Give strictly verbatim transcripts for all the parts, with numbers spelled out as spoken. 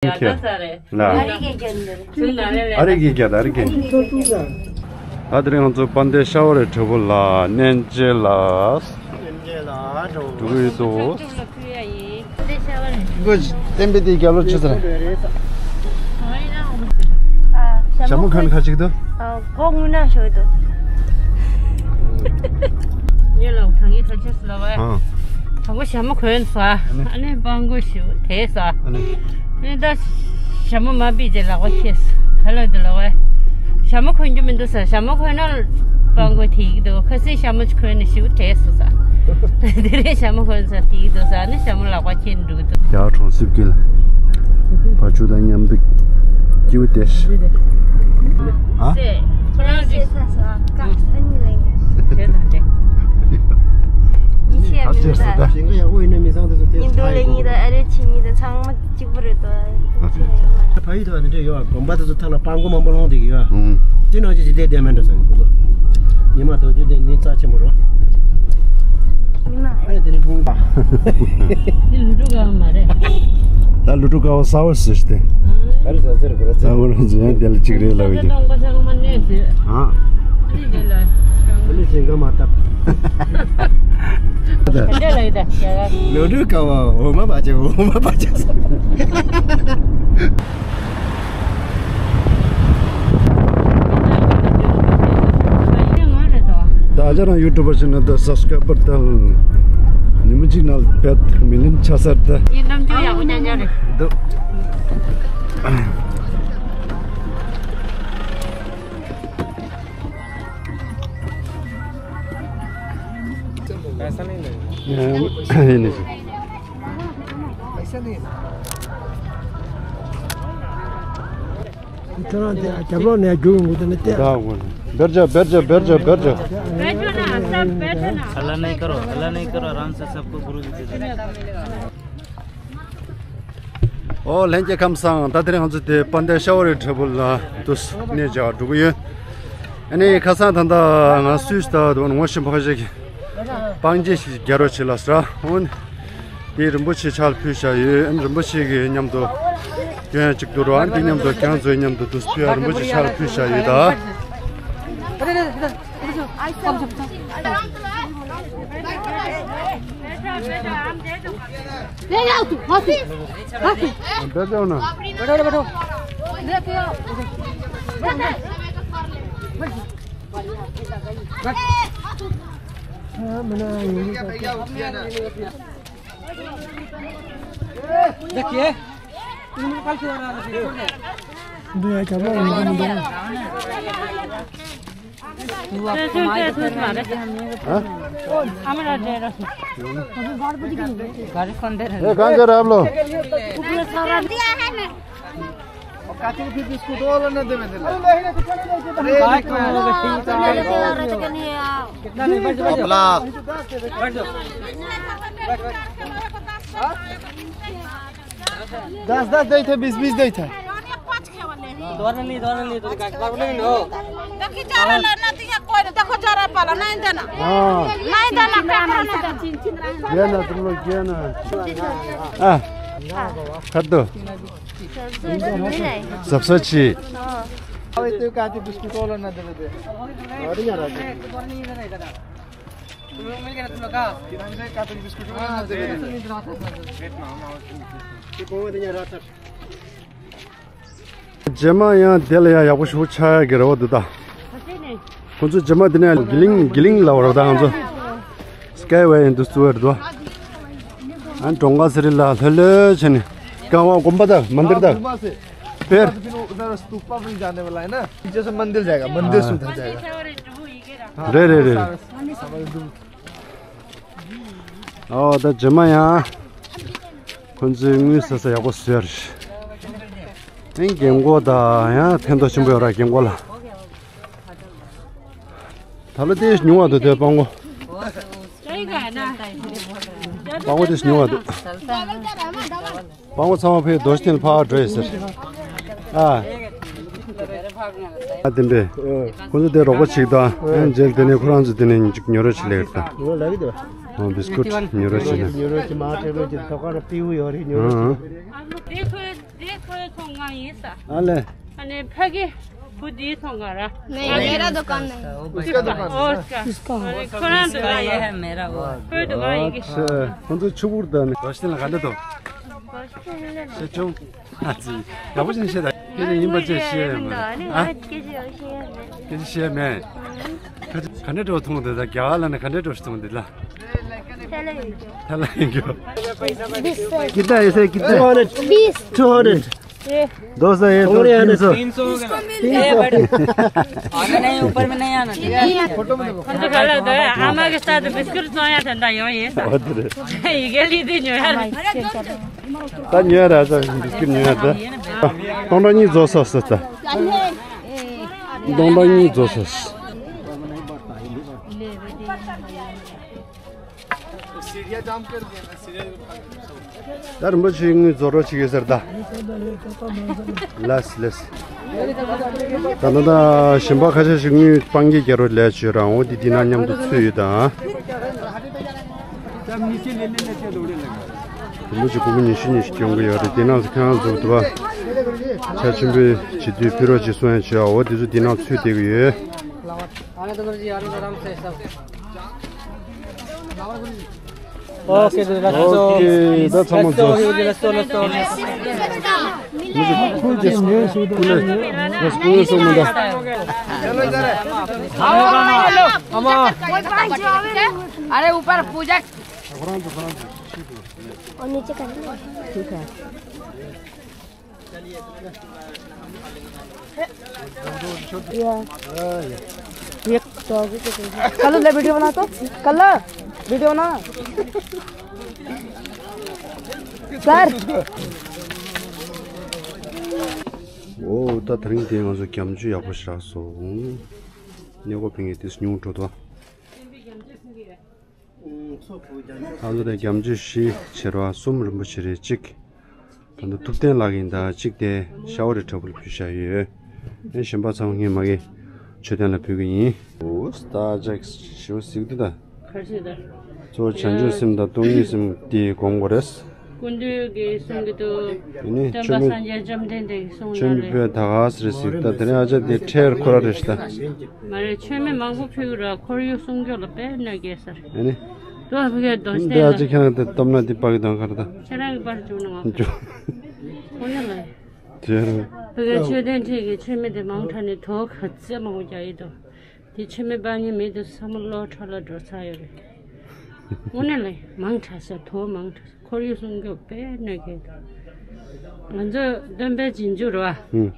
ཁྱེད་ལ། ཨ་རིག་གི་རྒྱ་ད་རིག་གི། ད་དེ་རིང་ང་ཚོ་དཔལ་ལྡན་ཤ་བ་རི་བྲག་ཕུག་ལ་གནས་མཇལ་ལ། འགྲོ་གི་འདུག། བསྟན་པའི་དེ་རྒྱབ་ལོགས་ཆུ་ཚ་རེད། ཞྭ་མོ་གོན་ཁ་ཅིག་འདུག། གོ་དངུལ་ནག་ཤོར་འདུག། ཉེ་ལ་ཐང་གི་ཁ་ཆུ་སླ་བ། དང་པོ་ཞྭ་མོ་གོན་ས། ཨ་ནི་སྤྲང་པོ་ཞིག་དེ་ས། ཨ་ནི། ཨ་ནི་ད་ཞྭ་མོ་མ་ཕུད་རྗེས་ལག་པ་འཁྱེར་སོང་། ཧ་ལས་འདུག་ལག་པ། ཞྭ་མོ་གོན་རྒྱུ་མི་འདུག་ཟེར། ཞྭ་མོ་གོན་ན་སྤྲང་པོ་དེ་ཡིག་འདུག། ཁ་སང་ཞྭ་མོ་གོན་ནས་ཞིག་བྲེས་སོང་ཟེར། དེ་རིང་ཞྭ་མོ་གོན་ཟེར་དེ་ཡིག་འདུག་ཟེར། ཨ་ནི་ཞྭ་མོ་ལག་པ་འཁྱེར་འགྲོ་གི་འདུག། རྒྱ་གར་གྲོང་གསེབ་དཀྱིལ། བ་ཕྱུགས་དང་མཉམ་དུ་སྐྱིད་པོ་བསྡད་ཤག། ཨ། ཁྱེད་རང་ཚོས་ད་ཞིང་ཁ་ཡག་པོ་ཡིན་ན་མི་ཚང་དེ་ཚོ་དེ་ཉིན་དུ་ལས་ཉིན་དང་ཨ་རེ་ཕྱི་ཉིན་དང་ཚང་མ་གཅིག་པ་རེད་དོ། ཕ་ཡུལ་དུ་བ་དེ་འདྲ་ཡོད་པ། དགོན་པ་དེ་ཚོ་ཐང་ལ་སྤྲང་པོ་མང་པོ་ལྷུང་བསྡད་ཀྱི་ཡོད། ཨུམ། དེ་ནང་བཞིན་ཇི་ལྟར་བསྡད་མེད་འགྲོ་ཟེར་ནས་ཁོ་ཚོ། ཉི་མ་དོ་དུས་དེ་ནི་རྩ་ཆེན་པོ་རོ། ཨ་ནི་དེ་ནི་ལྷུང་བ། འདི་ལུ་ཕྲུག་ག་བ་མ་རེད། ད་ལུ་ཕྲུག་ག་བ་ས་བ་ཟེར་ཏེ། ད་རུ་ཟ་ཟེར་དགོས་ར་ཟེར། ད་བ་རང་ཟེར་ཡང་དེ་ལ་གཅིག་རེད་ལབ་ཀྱི། ཨ། ཨ་ནི་དེ་ལ་ཞིང་ཁ་མ་བཏབ། ལོ་དྲུག་ཀ་བ་འོ་མ་བ་ཅག་འོ་མ་བ་ཅག་སོང་། ད་ཅ་རང་ཡུ་ཊུབ་པར་ཆེ་ནལ་དུ་སབ་སི་ཀ་རའི་བར་དང་ཉི་མ་གཅིག་ནང་བེད་མི་ལིན་ཆ་སར་ད། ཡིན་ནམ་རྒྱུ་ཡག་པོ་ཉག་ཉག་རེད། འདུག། पैसा नहीं लगेगा। ये नहीं। पैसा नहीं है। ཁྱོད་རང་དེ་རྒྱབ་ལོགས་ནས་རྒྱུག་ཡོང་གི་འདུག་ནི་དེ། ད་འོ་ན། བེར་ཇ་བེར་ཇ་བེར་ཇ་བེར་ཇ། बैठो ना, सब बैठो ना। हल्ला नहीं करो, हल्ला नहीं करो, आराम से सबको गुरु जी दे दो। ཨོ་ལྷན་རྒྱས་ཁམས་བཟང་། ད་དེ་རིང་ང་ཚོ་དེ་དཔལ་ལྡན་ཤ་བ་རི་བྲག་ཕུག་ལ་དུ་གནས་མཇལ་འགྲོ་གི་ཡོད། ཨ་ནི་ཁ་སང་ད་ལྟ་ང་སུས་ད་དུ་ངོ་ཤེས་པ་ཞིག་སྤང་རྒྱན་ཞིག་རྒྱག་རོགས་བྱེད་ལ་ཟེར། འོ་ན་དེ་རིན་པོ་ཆེ་ཕྱག་ཕུལ་བཞག་ཡོད། ཨ་ནི་རིན་པོ་ཆེ་གི་མཉམ་དུ་སྐྱོན་ཡང་གཅིག་ཏུ་རོ། ཨ་ནི་དེ་མཉམ་དུ་ཁྱེད་རང་ཚོའི་མཉམ་དུ་དུ་སྤུས་ཡ་རིན་པོ་ཆེ་ཕྱག་ཕུལ་བཞག་ཡོད་ད། ले जाओ तू, हंसी, हंसी। बैठ जाओ ना। बैठो, बैठो। ले पियो। देखिए, इनको कल क्यों आ रहा है? दो है, चलो, इनको दो। ए, कहाँ जा रहे आप लोग? दस दस दे थे, बीस बीस दे थे। दोनों नहीं, दोनों नहीं, तो काट पर नहीं हो। देखी जा रहा है, ना तो ये कोई नहीं, देखो जा रहा है पाला, नहीं देना। हाँ। नहीं देना, काट रहा नहीं देना। ये ना, तुम लोग ये ना। हाँ। कर दो। सबसे अच्छी। अबे तो काटी बिस्कुट वाला ना दे दे। और यार। तुम लोग मिल गए ना, तुम लोग का? काटी बिस्कुट वाला ना दे दे। ये कौन है यार? རྗེས་མ་ཡང་དེ་ལ་ཡང་ཡག་པོ་ཞིག་ཆགས་ཡག་གི་རེ་བ་འདུག་ད། ཁོང་ཚོ་རྗེས་མ་དེ་ནས་གི་ལིང་གི་ལིང་ལབ་པ་རེད་ད། ང་ཚོ་སི་ཀའི་ཝེ་ཡིན་འདུག་ཚུགས་པ་རེད་དོ། ཨ་ནི་གྲོང་ཁ་ཟེར་ལ་ལྷོད་ལྷོད་བྱས་ནས་རྐང་པ་དགོན་པ་དང་མན་दिर དང་དཔེར། उधर स्तूपा भी जाने वाला है ना, पीछे से मंदिर जाएगा, मंदिर सुधा जाएगा। རེད་རེད་རེད། ཨོ་ད་རྗེས་མ་ཡང་ཁོང་ཚོའི་དངུལ་ཟ་ས་ཡག་པོ་བཟོས་རེད། ཨིན་རྒན་གོག་ད་ཡང་ཕན་ཐོགས་ཆེན་པོ་ཡོད་ར་རྒན་གོག་ལ། ད་ལོ་དེ་ཉུང་བ་འདུག་དེ་སྤྲང་པོ། སྤྲང་པོ་དེ་ཉུང་བ་འདུག། སྤྲང་པོ་ཚང་མ་ཕའི་རྡོ་རྗེ་གདན་ལ་ཕར་འགྲོ་ཡོད་ཟེར། ཨ། ཨ་དེ་འདྲས། ཁོང་ཚོ་དེ་རོགས་པ་ཅིག་དང་། ཨ་རྗེས་དེ་ནས་ཁོ་རང་ཚོ་དེ་ནས་ཉོ་རོགས་བྱེད་ལེ་ཡོད་ད། ཨ་བིས་ཀུད་ཉོ་རོགས་བྱེད་ན། ཉོ་རོགས་བྱེད་མ་ཁྲེལ་རོགས་བྱེད་ཐོག་ཁར་པིའུ་ཡོད་རེད་ཉོ་རོགས་བྱེད། དེ་ཁོའི་ཚོང་ཁང་ཡིན་ས། ཨ་ལེ། ཨ་ནི་ཕ་གི་བུ་དེའི་ཚོང་ཁང་ར། नहीं, मेरा दुकान नहीं। उसका दुकान है। ओ, उसका। उसका दुकान। ये है मेरा वो। ཁོའི་དུ་གང་ཡིན་གི། ཁོང་ཚོ་ཆུ་བུར་དང་ནི། བ་ཤི་ལ་ག་འདྲ་འདུག་ཤེས་བྱུང་། ཨ་ཙི། ཡག་པོ་ཅན་ཤེས་ད། ཁྱེད་ནི་ཡིན་པ་ཅན་ཤེས་ཡ་མེད། ཨ། སྐད་ཆ་ཤེས་ཡ་མེད། ག་འདྲ་འགྲོ་མཐོང་དེ་ད་རྒྱ་གར་ལ་ནི་ག་འདྲ་འགྲོ་ཞིག་མཐོང་དེ་ལ། ཐལ་ཡིན་རྒྱུ། कितना ऐसे कितना? Two hundred. बीस। Two hundred. दो सौ, ये तो तीन सौ। तीन सौ। आना नहीं, ऊपर में नहीं आना। फोटो में देखो। हम तो खा लो, दो है। आमा के साथ बिस्कुट सोया ठंडा, यो, ये सब। ये के लिए दे, न्यू यार। ད་ཉོས་ར་ད་བི་སི་ཀིཊ་ཉོས་ར་ད། སྟོང་ཕྲག་གཉིས་རྫོགས་སོང་ཟེར་ད། སྟོང་ཕྲག་གཉིས་རྫོགས་སོང་། ད་རིན་པོ་ཆེའི་དངུལ་རྫོགས་རོགས་བྱེད་ཀྱི་ཟེར་ད། ལགས་ལགས། ད་ད་ད་གཞན་པ་ཁ་ཤས་ཤིག་དངུལ་སྤང་སྐྱེས་རྒྱག་རོགས་ལས་བྱོས་རང་འོ་དེ་འདི་ན་མཉམ་དུ་ཚུད་ཡོད་ད། དེ་ལོ་གཅིག་དགུ་བརྒྱ་ཉི་ཤུ་ཉི་ཤུ་སྐྱོན་གྱི་ཡོད་རེད། དེ་ནང་ཁྱེད་རང་ཚོ་དུ་བ་ཆ་ཆེན་པོའི་བྱེད་དུས་ཕེབས་རོགས་ཅེས་གསུང་ཡ་བྱོས་ཨ། འོ་དེ་ཚོ་དེ་ནང་ཚུད་བསྡད་ཀྱི་ཡོད། ओके, गुरुजी, let's go। Okay, ད་ཚང་མ་རྫོགས། Let's go, let's go, let's go। अरे ऊपर पूजा। और नीचे कर। ठीक है। या। ये तो आगे के। कल ले वीडियो बना तो। कल वीडियो बना। सर। འོ་ད་དེ་རིང་དེ་ང་ཚོ་རྒྱ་མཆོད་ཡག་པོ་ཞིག་རག་སོང་། གནས་སྐོར་ཕེབས་མཁན་དེ་ཉུང་འགྲོ་ད། ཨ་ལོ་དང་རྒྱ་མཆོད་བཞི་བྱེ་བ་གསུམ་རིན་པོ་ཆེ་རེ་གཅིག་ད་ལྟ་ཐུབ་བསྟན་ལགས་ཀྱིས་ད་གཅིག་དེ་ཤ་བ་རི་བྲག་ཕུག་ལ་ཕུལ་བཞག་ཡོད། ཨེ་གཞན་པ་ཚང་མ་ངས་མ་གི་མཆོད་རྟེན་ལ་ཕུལ་གི་ཡིན། འོ་སྟ་ཅག་ཞེ་པོ་གཟིགས་འདུག་ད། ག་རེ་ཟེར་ད། གཙོ་བོ་བྱང་ཆུབ་སེམས་དང་སྟོང་ཉིད་སེམས་དེ་སྒོམ་དགོས་རེད། སྐུ་མདུན་གྱིས་གསུང་གི་འདུག་དེ་ནས་སྟོན་པ་སངས་རྒྱས་བཅོམ་ལྡན་འདས་ཀྱིས་གསུངས་ན་རེད། མཆོད་མེ་ཕུལ་ད་ག་ཟེར་ཟིག་ད་དེ་ནས་ཨ་ཅག་དེ་ཁྲེལ་ཁོ་ར་རེད་ཤི་ད། མ་རེད། མཆོད་མེ་མང་པོ་ཕུལ་ར་ཁོར་ཡུག་སྲུང་སྐྱོབ་ལ་དཔེ་གནོད་སྐྱེལ་ས་རེད། ཨ་ནི། ཏོ་ཕ་གིའི་རྡོ་འདི་ཨ་ཅག་ཁྱེད་རང་དེ་སྟོབས་ན་དེ་པ་གི་དང་ག་རེ་ད། ཁྱེད་རང་གི་པར་བཅུག་ན་ང་བཅུག་ཁོ་ན་ལ། དེ་རུ། ཕ་གིའི་མཆོད་རྟེན་འཁྲིས་ཀྱི་མཆོད་མེ་དེ་མང་དྲགས་ནས་དོ་ག་ཚད་མང་པོ་རྒྱག་ཡི་འདུག་དེ་ཆུ་མེ་སྤར་མཁན་མི་འདུག་བསམ་བློ་འཕྲོ་བརླག་འགྲོ་ཚར་ཡོད་རེད། དངོས་གནས་ལ་མང་དྲགས་ས་དོ་མང་དྲགས་ས་ཁོར་ཡུག་སྲུང་སྐྱོབ་དཔེ་གནོད་སྐྱེལ་འདུག་ང་ཚོ་སྟོན་པའི་རྗེས་འཇུག་རེད་བ། ཧུམ།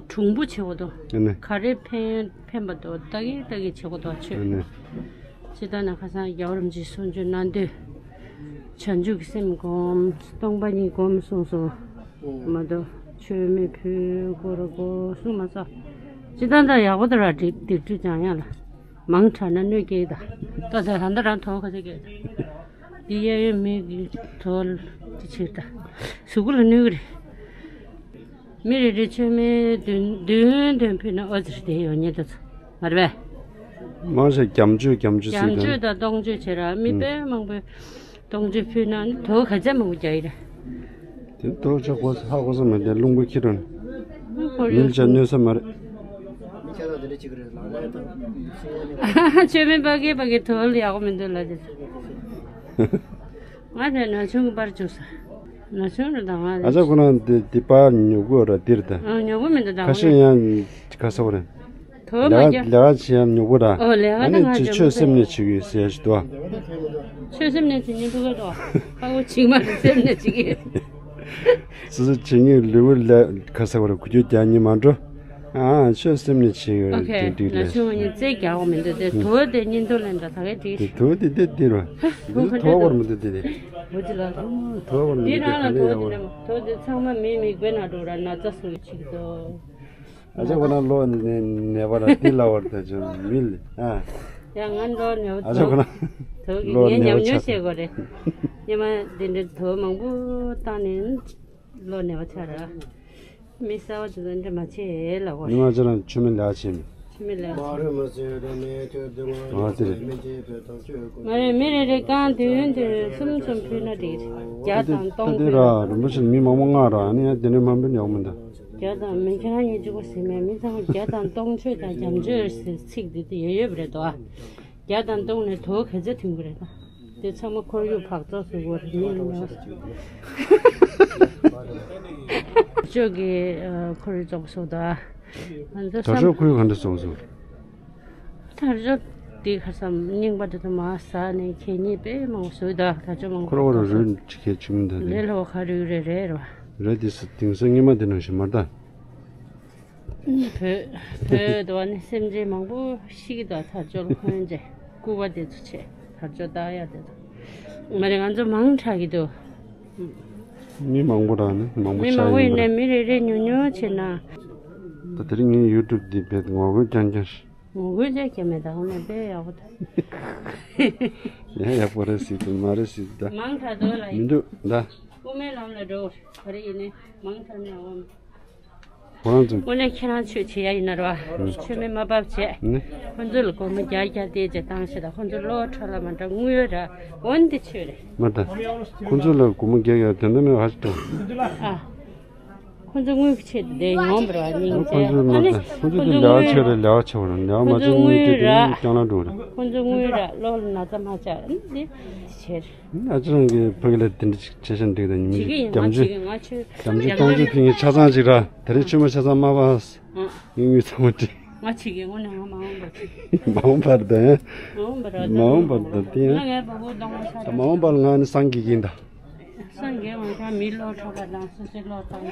གྲུང་པོ་བྱེད་དགོས་འདུག་ཨ་ནི། ག་རེ་ཕན་ཕན་པ་འདུག་ལྟ་གི་ལྟ་གི་བྱེད་དགོས་འདུག་ཆོས། ཨ་ནི། སྤྱིར་བཏང་ན་ཁ་སང་རྒྱལ་བ་རིན་པོ་ཆེས་གསུང་ཆོས་གནང་དུས། བྱང་ཆུབ་ཀྱི་སེམས་སྒོམ། སྟོང་པ་ཉིད་སྒོམ་གསུངས་སོང་། མ་གཏོགས་མཆོད་མེ་ཕུལ་དགོས་ར་དགོས་གསུངས་མ་སོང་། སྤྱིར་བཏང་ད་ཡག་པོ་ད་ར་སྒྲིག་སྒྲིག་སྒྲིག་ཀྱང་ཡང་ལ། མང་དྲགས་ན་གནོད་སྐྱེལ་ད། ད་ད་ད་ད་རང་དོ་ཁ་ཚ་སྐྱེལ་ད། འདི་གཡས་གཡོན་མི་གི་དོ་དེ་ཕྱིར་ད། གཟུགས་པོ་ལ་གནོད་གི་རེད། མི་རེ་རེ་མཆོད་མེ་བདུན་བདུན་བདུན་ཕུལ་ན་ཨོ་ཙི་རེ་དེ་ཡོད་ཉེ་དུ་ཚོ། མ་རེད་པས། མང་ཆེ་རྒྱ་མཆོད་རྒྱ་མཆོད་རྒྱ་ཟེར་མཆོད་དང་སྟོང་མཆོད་བྱེད་ར་མི་དཔེ་མང་པོས་སྟོང་མཆོད་ཕུལ་ན་ནི་དོ་ག་ཚད་མང་པོ་རྒྱག་ཡི་རེད། དེ་དོ་ཆ་གོ་ཧ་གོ་ས་མ་དེ་རླུང་པོ་ཁྱི་རོ་ནི་ཁོར་ཡུག་མིལ་ཆ་གནོད་ས་མ་རེད། མཆོད་མེ་པ་གི་པ་གི་དོ་ལ་ཡག་པོ་མི་འདུག་ལ་དེ། ང་དེ་ན་ཆུང་གི་པར་བཅུག་ས། ན་ཆུང་རེད་ད་ང་། ཨ་ཅག་ཁོ་རང་དེ་དེ་པར་ཉོ་དགོས་ར་འདིར་ད། ཨ་ཉོ་དགོས་མི་འདུག་ད་ཁ་ང་ཤས་ཡང་ག་ས་བ་རེད། དོ་མ་ལས་ཀ་རྒྱག་ལས་ཀ་བྱེད་ཡང་ཉོ་དགོས་ར། ཨོ་ལས་ཀ་ཨ་ད་ནི་ང་ཅི་ཆོས་སེམས་ནས་བྱེད་དགོས་ཟེར་ཡ་ཞིག་འདུག་ཨ། ཆོས་སེམས་ནས་བྱེད་ཉིན་ཕུ་ག་འདུག་ཨ། ཁ་བོ་ཆིག་མ་རེད་སེམས་ནས་བྱེད་ཀྱི། སོ་སོ་བྱེད་ཉིན་ལུས་པོ་ལས་ག་ས་བ་ར་ཁུ་ཁྱོད་རྒྱག་ཉིན་མ་འགྲོ། ཨ་ཆོས་སེམས་ནས་བྱེད་ཡོད་ཨོ་ཁེ་དེ་འགྲིག་ན་ལས། ཆུང་ངུ་ཉིན་རྩེ་རྒྱག་གོ་མི་འདུག་དེ་དོ་དེ་གཉིས་འདུག་ལན་ད་ད་གའི་འགྲིག་དེ་དོ་དེ་དེ་དེ་ར། དོ་ཁ་དོ་བར་མི་འདུག་དེ་དེ། འོ་ཅི་ལ། དོ་བར་མི་འདུག་དེ་ག་ལས་ཡག་བར། དོ་དེ་ཚང་མ་མི་མིག་དཔེ་ན་འགྲོ་ར་ན་ཚ་སུ་ཆིག་དོ། ཨ་ཅག་ཁོ་ན་ལོ་ནས་ནས་པ་ལ་དེ་ལ་བར་ད་ཅུང་མི་ལ་ཨ། ཡ་ང་ལོ་ནས་ཨ་ཅག་ཁོ་ན་དོ་གི་ལོ་ངས་ནས་ཉམས་པ་མྱོང་ཆགས་བྱེད་དགོས་རེད། ཉི་མ་དེ་འདྲའི་དོ་མང་པོ་བཏང་ནས་ལོ་ནས་པ་ཆགས་ར། མི་གསར་བ་དེ་ཚོ་འདྲ་མ་བྱེད་ལ་གོ། ཉི་མ་ཅི་རང་ཆུ་མི་ལ་བྱེད་མི། མི་ལ། ང་དེ་རེད། མ་རེད། མི་རེ་རེ་རྐང་བདུན་བདུན་གསུམ་གསུམ་ཕུལ་ན་འགྲིག་རེད། བརྒྱ་དང་སྟོང་ད་དེ་ཕུལ་ན། ར་རིན་པོ་ཆེ་མི་མང་པོ་མངགས་ར། ཨ་ནི་ཡང་དེ་ནས་མ་འབུལ་ཡག་མི་འདུག་བརྒྱ་དང་། མི་ཁྱེད་རང་གཉིས་གཅིག་པོ་ཟིན་མེད། མི་ཚང་མ་བརྒྱ་དང་སྟོང་མཆོད་དང་བརྒྱ་མཆོད་ཟེར་ཚིག་འདི་དེ་ཡོད་ཡོད་པ་རེད་དོ། བརྒྱ་དང་སྟོང་ནས་དོ་ག་ཚོད་ཐོན་གི་རེད་ད། དེ་ཚང་མ་ཁོར་ཡུག་འཕག་ཚོགས་སུ་བོར་མི་ནོ། ཅོ་གི་ཁོར་ཡུག་ཚོགས་སུ་ད། ང་ཚོ་དར་ལྕོག་ཁོར་ཡུག་ག་འདྲ་ཚོགས་སུ། དར་ལྕོག་དེ་ཁ་སང་རྙིང་པ་དེ་ཚོ་མ་ཟ་ནས་གད་སྙིགས་དཔེ་མང་པོ་བཟོས་ད། དར་ལྕོག་མང་པོ་ཁོ་ར་ཁོ་ར་རོལ་གྱི་གད་ཆུང་ད་དེ་ལས་ལྷོ་ཁ་རུ་རེ་རེ་ར། རེད་དེ་ས་དེང་སང་སྔོན་མ་དེ་ནང་བཞིན་མ་རེད་ད། བོད་བོད་དུ་བ་ནི་སེམས་ཅན་མང་པོ་ཤི་གི་འདུག་དར་ལྕོག་ལ་འཁོན་རྗེས་སྐུ་པ་དེ་ཚོ་བྱས། དར་ལྕོག་བཏགས་ཡ་དེ་ཚོ། མ་རེད། ང་ཚོ་མང་དྲགས་ཀྱི་འདུག་མི་མང་པོ་རག་ནི་མང་པོ་མི་ཆགས་མང་པོ་ཡིན་ཡིན་ནས་པ་རེད། མི་རེ་རེ་ཉུང་ཉུང་བྱས་ན། ད་དེ་རིང་ངའི་ཡུ་ཊུབ་འདི་བེད་ངོ་རྒོལ་རྐྱང་རྐྱང་ཞིག་ངོ་རྒོལ་རྐྱང་རྐྱང་མེད། ད་འོ་ན་དཔེ་ཡག་པོ་འདུག་ཡང་ཡག་པོ་རེད་ཟེར་དུས་མ་རེད་ཟེར་དུས་ད། མང་དྲགས་འདུག་ལ་མི་ཡིན། འདུག་ད། དབུ་མའི་ལམ་ལ་འགྲོ། ག་རེ་ཡིན་ནའི་མང་དྲགས་ནས་འོང་། ཁོ་རང་ཚོ། དངོས་གནས་ཁྱེད་རང་ཆོས་བྱེད་ཡ་ཡིན་ན་ར་བ། ཆོས་མེད་མ་བབས་བྱས། ནི། ཁོ་ཚོ་ལ་སྒོར་མོ་བརྒྱ་བརྒྱ་སྟེར་བྱས་བཏང་ཞེས་དང་། ཁོ་ཚོ་གློ་བ་འཕྲོ་བརླག་མ་འདྲ་དངུལ་ཡོད་ར། འོན་ཏེ་ཆོས་རེད། མ་ད། ཁོ་ཚོ་ལ་སྒོར་མོ་བརྒྱ་བརྒྱ་དོན་དག་མེད་པ་ཧ་ཅང་། ཨ། ཁོ་ཚོ་དངུལ་གྱི་ཆེད་དུ་བསྡད་ཡོང་བ་ར་སྙིང་རྗེ། ཁོ་ཚོ་མ་ད། ཁོ་ཚོ་དེ་ལས་ཆེ་རེད། ལས་ཆེ་བ་ར། ལས་མ་ཁོ་ཚོ་ཆེ་དངུལ་དངུལ་དེ་ར། རྐྱང་ལ་འགྲོ་ར། ཁོ་ཚོ་དངུལ་ར། གློ་ལ་ན་ཚ་མ་ཆགས་ནི་དེ་ཆེ་རེད། ཨ་ཅག་རང་གི་ཕ་གི་ལ་དེ་འདྲ་ཅིག་བྱས་ཤིང་འགྲིག་དང་། ཉི་མ་བྱེད་ཀྱི་ཡིན། རྒྱབ་ང་བྱེད་ཀྱི་ཡིན། ང་ཆོས་རྒྱབ་ཆོས་རྒྱབ་ཆོས་ཕ་གི་ཆ་ཚང་ཅིག་ར། དེ་རིང་ཆུ་མོ་ཆ་ཚང་མ་བ། ཨ། ངའི་དངུལ་ཚང་མ་འགྲིག་ང་བྱེད་ཀྱི་ཡིན། དངོས་གནས་ང་མ་འོངས་པར་བྱེད། མ་འོངས་པར་ད། མ་འོངས་པར་ད། མ་འོངས་པར་ད་དེ་ཡང་། ང་ངའི་བུ་བུ་གདོང་མ་ཤར། ད་མ་འོངས་པར་ང་ནི་སངས་རྒྱས་ཀྱི་ཡིན་ད། སངས་རྒྱས་འོང་ཀྱང་མི་བློ་འཕྲོག་པ་དང་སོ་སོའི་བློ་བཏང་ན།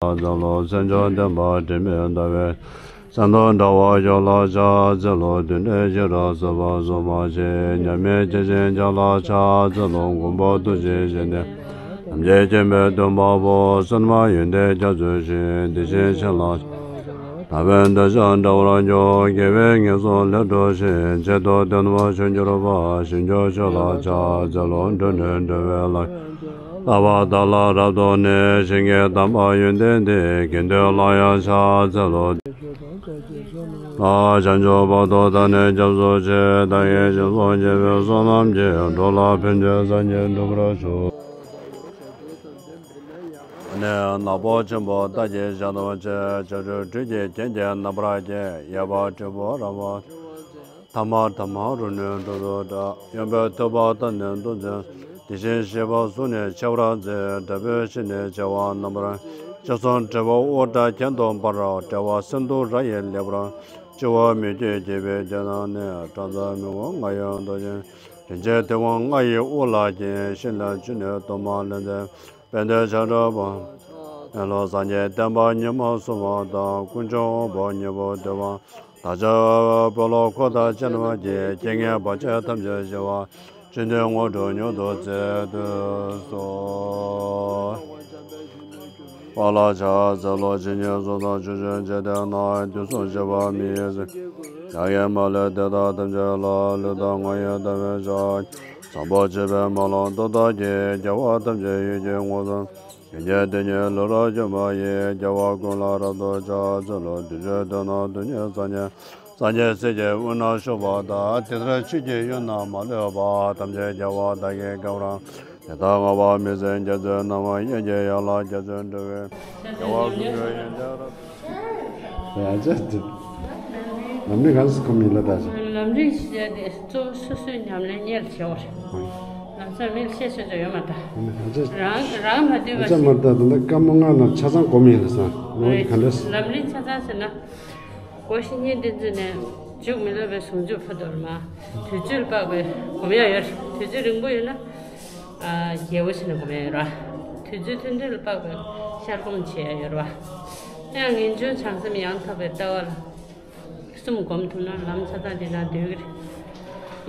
ལ་ལོ་སེམས་མཆོག་བདེན་པ་དྲི་མེད་ལྟ་བའི། སེམས་རྟོག་འདྲ་བ་ཞོག་ལ་ཕྱག་འཚལ་ལོ། དུད་འགྲོའི་ཤེས་རབ་ཟབ་པ་གཟུགས་མ་ཞིག་མཉམ་མེད་ཇི་བཞིན་ཀྱང་ལ་ཕྱག་འཚལ་ལོ། མགོན་པོ་ཐུགས་རྗེ་ཅན་ནི། ཐམས་ཅད་མཁྱེན་པའི་སྟོན་པ་པོ། བསོད་ནམས་ཡོན་ཏན་རྒྱ་མཚོའི་ཞིང་། དེ་བཞིན་གཤེགས་ལ། ལྟ་བའི་འདོད་ཆགས་འདྲ་བར་འཇོག་དགེ་བས་ངན་སོང་ལས་སྒྲོལ་ཞིང་། ཆེད་དུ་བསྟན་པ་བྱང་གྱུར་པ། བྱང་ཆུབ་ཕྱོགས་ལ་ཕྱག་འཚལ་ལོ། འགྲོ་དོན་འགྲོ་བའི་ལམ། ལྟ་བ་དག་ལ་རབ་ཏུ་གནས། ཞིང་གི་དམ་པ་ཡོན་ཏན་འདི། དགེ་འདུན་ལ་ཡང་ཕྱག་འཚལ་ལོ། ལ་བྱང་ཆུབ་བར་དུ་བདག་ནི་སྐྱབས་སུ་མཆི། བདག་གིས་སྦྱིན་སོགས་བགྱིས་པའི་བསོད་ནམས་ཀྱིས། འགྲོ་ལ་ཕན་ཕྱིར་སངས་རྒྱས་འགྲུབ་པར་ཤོག་ནས་ནག་པོ་ཆེན་པོ་རྟ་ཁྱིའི་ཞལ་དུ་མཆི། ལྕགས་ཀྱུ་སྦྲུལ་གྱི་རྒྱན་གྱིས་རྣམ་པར་བརྒྱན། གཡས་པར་དྲིལ་བུ་རྭ་བ། ཐ་མ་ཐ་མ་རུ་ནི་འགྲོ་དྲུག་འདྲ། གཡོན་པས་ཐོད་པ་བསྟན་ནས་གདུང་འཛིན། དེ་བཞིན་གཤེགས་པ་གཟུགས་ནི་ཕྱེ་བར་མཛད། དྲིལ་བུ་ཤིང་ནི་བྱེ་བ་རྣམ་པར། ཅི་གསུང་དྲིལ་བུ་དབུ་སྐྲ་གྱེན་དུ་འཕར། དཔྲལ་བ་སིནྡྷུ་ར་ཡི་ལེགས་པར། སྤྱི་བོར་མི་བསྐྱོད་དགྱེས་པའི་རྒྱན་བཏགས་ནས། བཛྲ་ཛྙཱ་ན་ཧཱུྃ་ཡང་ལྡན་ཅིང་། རིན་ཆེན་ཐུབ་དབང་ལྔ་ཡི་དབུ་ལ་བརྒྱན། ཤིང་ལ་ཆུ་ནི་དུ་མ་ལེགས་མཛེས། པད་ཟླའི་ཆར་འདྲ་བ། ཡང་ལ་སངས་རྒྱས་བསྟན་པ་ཉི་མ་སྲུང་བ་དང་། དཀོན་མཆོག་དབང་པོ་སྙིང་པོ་ཐུབ་དབང་། བདག་ཅག་དཔོན་སློབ་འཁོར་དང་བཅས་རྣམས་ཀྱིས། རྐྱེན་ངན་བར་ཆད་ཐམས་ཅད་ཞི་བར། བཅོམ་ལྡན་དངོས་གྲུབ་མྱུར་དུ་སྩལ་དུ་གསོལ། པ་ལ་ཕྱག་འཚལ་ལོ། ཇི་སྙེད་གཟུགས་དང་ཆོས་སྤྱོད་འཇིག་རྟེན་ན། དུས་གསུམ་གཤེགས་པ་མི་ཡི་གཟིགས། ཡ་གིས་མ་ལུས་དེ་དག་ཐམས་ཅད་ལ། ལུས་དང་ངག་ཡིད་དམ་པའི་ཕྱག་བཟང་པོ་སྤྱད་པས་མ་ལོག་ཐུགས་བདག་གིས། རྒྱལ་བ་ཐམས་ཅད་ཡིད་ཀྱི་དབང་ཕྱུག་ཡོན་གྱི་དེ་ཉིད་ལུས་རབ་འཇོམས་པ་ཡི། རྒྱལ་བ་ཀུན་ལ་རབ་ཏུ་ཕྱག་འཚལ་ལོ། དུས་གཅིག་ཏུ་ན་རྡུལ་སྙེད་སངས་རྒྱས། སངས་རྒྱས་སྲས་ཀྱི་དབུས་ན་བཞུགས་པ་དག་དེ་ལྟར་ཆོས་ཀྱི་དབྱིངས་རྣམས་མ་ལུས་པ། ཐམས་ཅད་རྒྱལ་བ་དག་གི་གམ་རང་། དེ་དག་བསྔགས་པ་མི་ཟད་རྒྱ་མཚོའི་རྣམ་པར་དབྱིངས་ཀྱི་ཡན་ལག་རྒྱ་མཚོའི་འགྲོ་བའི། རྒྱལ་བ་ཀུན་གྱི་ཡོན་ཏན་རབ། ཡ་ཅག་ཅིག་ལམ་རིམ་ག་ཚོད་གོམས་ཡིན་ལ་ད་ཅིག་ལམ་རིམ་ཞིག་བྱས་ཏེ་གཙོ་བོ་སོ་སོའི་ཉམས་ལེན་སྔོན་ལ་བྱེད་དགོས་རེད། ལམ་སང་མི་ལ་བཤད་ཆོག་ཆོག་ཡོད་མ་རེད་ད། ཡ་ཅག་རང་རང་མ་འདུས་པ་ཡ་ཅག་ཞིག་མ་རེད་ད། ད་ལྟ་སྐར་མ་ལྔ་ནང་ཆ་ཚང་གོམས་ཡིན་ལ་སང་ལོ་འདི་ག་འདྲ། ལམ་རིམ་ཆ་ཚང་ཟེར་ན། སྒོ་བཞི་གཉིས་འདི་འཛིན་ནས་མཇུག་མི་སློབ་པའི་ཟུང་འཇུག་ཕ་དོར་མ། དུས་ཚོད་ལ་དཔག་པའི་སྒོམ་ཡ་ཡོད་རེད། དུས་ཚོད་རིང་པོ་ཡོད་ན། ཨ། རྒྱལ་པོ་བྱས་ནས་སྒོམ་ཡ་ཡོད་རེད་བ། དུས་ཚོད་ཐུང་ཐུང་ལ་དཔག་པའི་ཤར་སྒོམ་བྱེད་ཡ་ཡོད་རེད་བ། ཡང་ངེས་འབྱུང་བྱང་སེམས་ཡང་དག་པའི་ལྟ་བ་ལ་གསུམ་སྒོམ་ཐུབ་ན་ལམ་ཆ་ཚང་འདི་ན་འདུས་ཀྱི་རེད།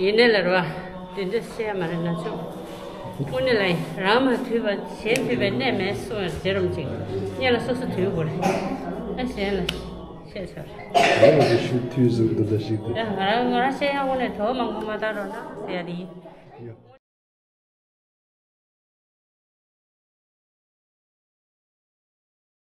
ཡིན་ནའི་ལ་རེད་བ། འདི་འདྲ་བཤད་ཡ་མ་རེད་ན་ཆོག་དངོས་གནས་ལ་ཡིན། རང་མ་འདུས་པ་གཞན་འདུས་པའི་གནས་མེད་གསུང་བའི་རྗེ་རིན་པོ་ཆེས་སྔོན་ལ་སོ་སོ་འདུས་དགོས་རེད། ཨ་གཞན་ལ། ཤེས་ཚར། ང་ལ་ཅིག་ཤུགས་ཐུག་ཟེར་གི་འདུག་ད་ཞིག་ཏུ། ཡ་ང་རང་ང་རང་བཤད་ཡག་དངོས་གནས་དོ་མང་པོ་མ་བཏང་རོགས་གནང་ཟེར་ཡ་དེ་ཡིན།